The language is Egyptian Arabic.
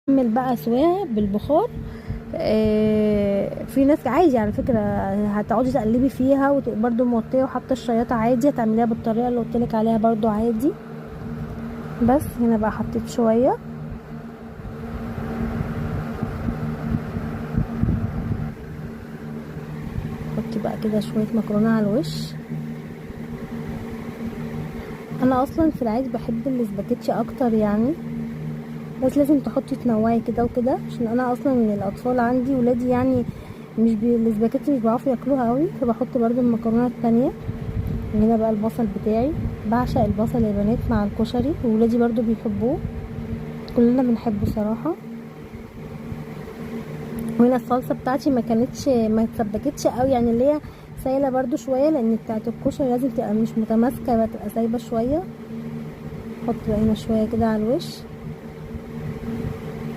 اعمل بقى سواها بالبخار. في ناس عادي على فكرة هتقعدي تقلبي فيها وتبقي برده موطيه وحاطه الشياطه عادي، هتعمليها بالطريقة اللي قلتلك عليها برده عادي. بس هنا بقى حطيت شوية. حطي بقى كده شوية مكرونه على الوش. انا اصلا في العادي بحب الاسباجيتي اكتر يعني، بس لازم تحطي تنوعي كده وكده، عشان انا اصلا من الاطفال عندي ولادي يعني مش الاسباجيتي مش بيعرفوا ياكلوها قوي، فبحط برده المكرونه التانية. وهنا بقى البصل بتاعي، بعشق البصل يا بنات مع الكشري، وولادي برده بيحبوه، كلنا بنحبه صراحة. وهنا الصلصه بتاعتي ما اتسبكتش قوي يعني، اللي هي سايله برده شوية، لان بتاعت الكشري لازم تبقى مش متماسكة، بقى تبقى سايبه شوية. حط بقى هنا شوية كده على الوش.